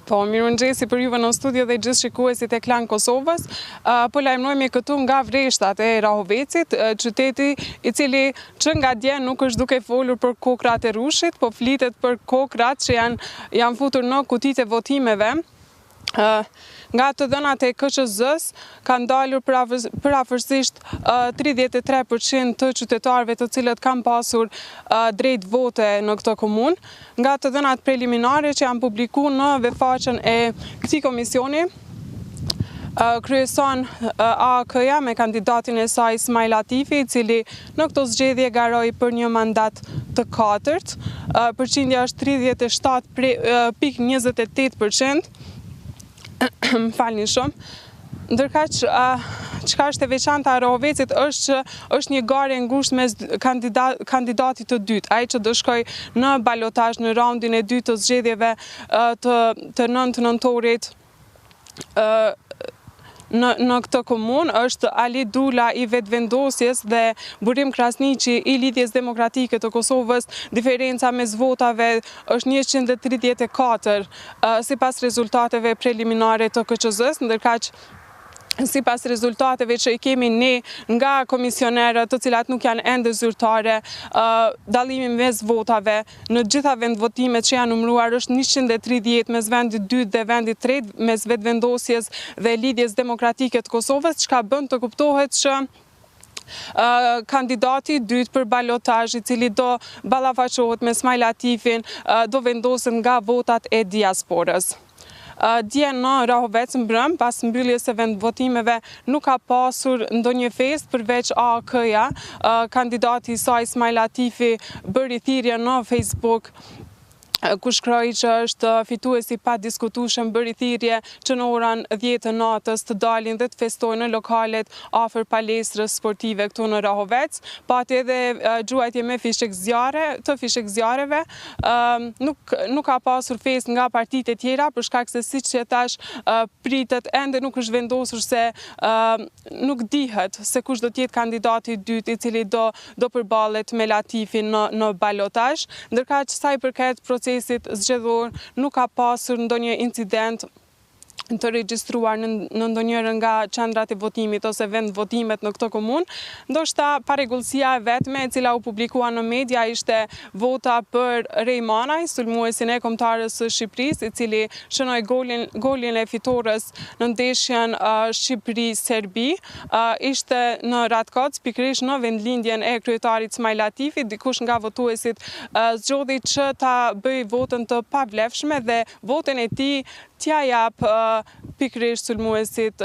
Po, mirëmëngjesi për juve në studio dhe gjithë shikuesit e Klan Kosovës. Po lajmërojmë këtu nga vreshtat e Rahovecit, qyteti i cili që nga dje nuk është duke folur për kokrrat e rrushit, po flitet për kokrrat që janë, janë futur në kutitë e votimeve. Nga të dhënat e KQZ-së kanë dalur përafërsisht 33% të qytetarëve të cilët kanë pasur drejt vote në këtë komunë. Nga të dhënat preliminare që janë publiku në webfaqen e këtij komisioni, kryeson AAK-ja me kandidatin e saj Smajl Latifi, i cili në këto zgjedhje garoi për një mandat të katërt. Përqindja është 37.28%. Më falni shumë. Ndërkaq, çka është e veçanta e Rahovecit është që është një garë e ngushtë mes kandidatit të dytë, ai që do shkojë në balotazh në raundin e dytë të zgjedhjeve të të 9 nëntorit në në këtë komunë është Ali Dula i Vetëvendosjes dhe Burim Krasniqi i Lidhjes Demokratike të Kosovës. Diferenca mes votave është 134 sipas rezultateve preliminare të KQZ-së, ndërkaq sipas rezultateve që i kemi ne nga komisionerët, të cilat nuk janë ende zyrtare, dallimi mes votave në gjitha vendvotimet që janë numëruar është 130 mes vendit dytë dhe vendit tretë, mes Vetëvendosjes dhe Lidhjes Demokratike të Kosovës, çka bën të kuptohet që kandidati i dytë për balotazh i cili do ballafaqohet me Smajl Latifin, do vendoset nga votat e diasporës. Dje në Rahovec mbrëmë, pas mbylljes së vendvotimeve, nuk ka pasur ndonjë festë përveç AAK-ja. Kandidati i saj Smajl Latifi bëri thirrje në Facebook ku shkroi që është fitues i padiskutueshëm, bëri thirrje që në orën 10 të natës të dalin dhe të festojnë në lokalet afër palestrës sportive këtu në Rahovec. Pati edhe gjuajtje me fishekzjarre, të fishekzjarreve. Nuk nuk ka pasur festë nga partitë e tjera për shkak se siç e thashë pritet ende nuk është vendosur se nuk dihet se kush do të jetë kandidati i dytë i cili do do përballet me Latifin në në balotazh. Ndërkaq sa i përket procesit zgjedhor nuk ka pasur ndonjë incident të regjistruar në në ndonjërën nga qendrat e votimit ose vendvotimet në këtë komunë. Ndoshta parregullsia e vetme e cila u publikua në media ishte vota për Rey Manaj, sulmuesin e kombëtares së Shqipërisë, i cili shënoi golin golin e fitores në ndeshjen Shqipëri-Serbi. Ishte në Ratkoc, pikërisht në vendlindjen e kryetarit Smajl Latifi, dikush nga votuesit zgjodhi që ta bëjë votën të pavlefshme dhe votën e tij t'ia japë pikërisht sulmuesit.